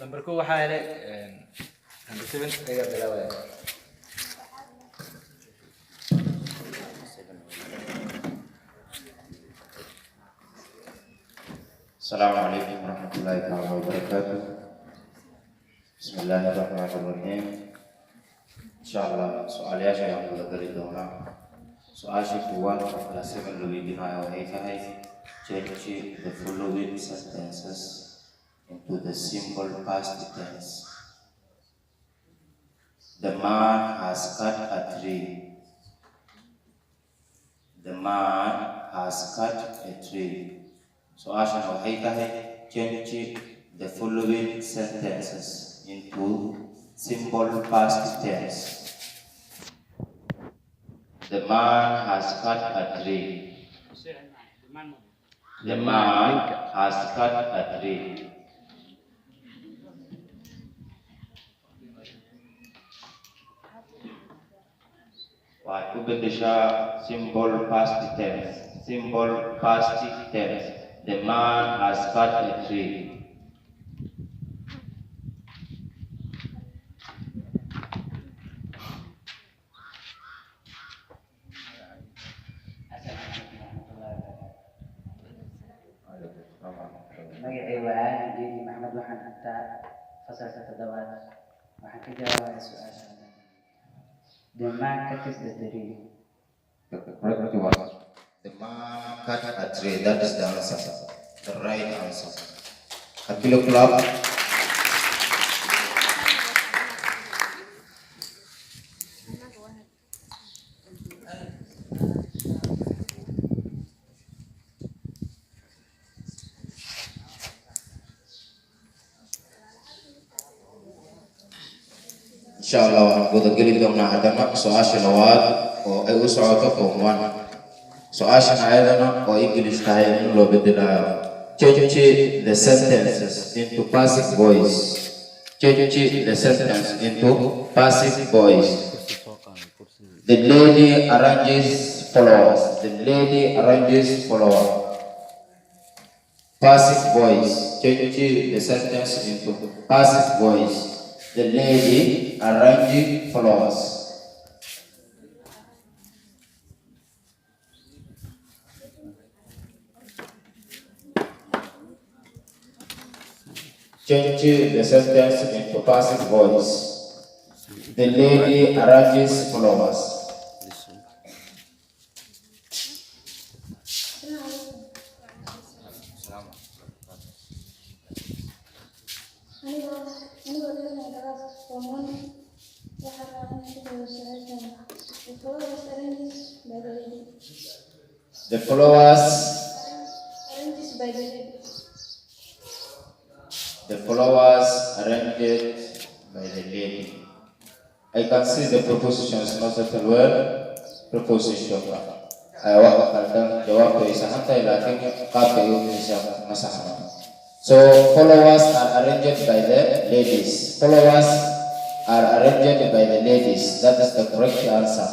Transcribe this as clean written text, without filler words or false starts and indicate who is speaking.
Speaker 1: Number 2 waxaa helay number 7 ayaa bilaabaya.
Speaker 2: السلام عليكم ورحمة الله تعالى وبركاته. بسم الله الرحمن الرحيم. إن شاء الله su'aalayaasha ayaan guda gali doonaa. Su'aasha koowaad oo class 7 la weydiinayo waxay tahay: change the following sentences into the simple past tense. The man has cut a tree. The man has cut a tree. Su'aashana waxay tahay: change the following sentences into simple past tense. The man has cut a tree. The man has cut a tree. Waxaad ku beddeshaa simple past tense. Simple past tense. The man has cut a tree.
Speaker 3: Asalaamu calaykum waraxmatullaahi wabarakaatu. Magacay waa Aadan Geedi Maxamed, waxaan dhigtaa fasalka toddobaad. Waxaan ka jawaabayaa su'aasha. The man cuts the tree.
Speaker 2: The correct one. The man cut a tree. That is the answer. The right answer. Hakilo clap. Insha Allah waxaan guda geli doonaa haddana su'aasha labaad oo ay u socoto form one. Su'aashan ayadana oo English tahay in loo bedelayo. Change the sentences into passive voice. Change the sentence into passive voice. The lady arranges flowers. The lady arranges flowers. Passive voice. Change the sentence into passive voice. The lady arranges flowers. Change the sentence into passive voice. The lady arranges flowers.
Speaker 4: Listen.
Speaker 5: Anigoo dhiganaya class form one, waxaan rabaa inaan ka jawaabo su'aashan. The flowers arranges by the lady.
Speaker 2: The flowers,
Speaker 5: Arranges by the lady.
Speaker 2: The flowers arranged by the lady. I can see the preposition is not settled well. Preposition ayaa wax ka qaldan. Jawaabtu ay saxan tahay, laakiin qaabka ay u bixisaan ma saxna. So flowers are arranged by the ladies. Flowers are arranged by the ladies. That is the correct answer.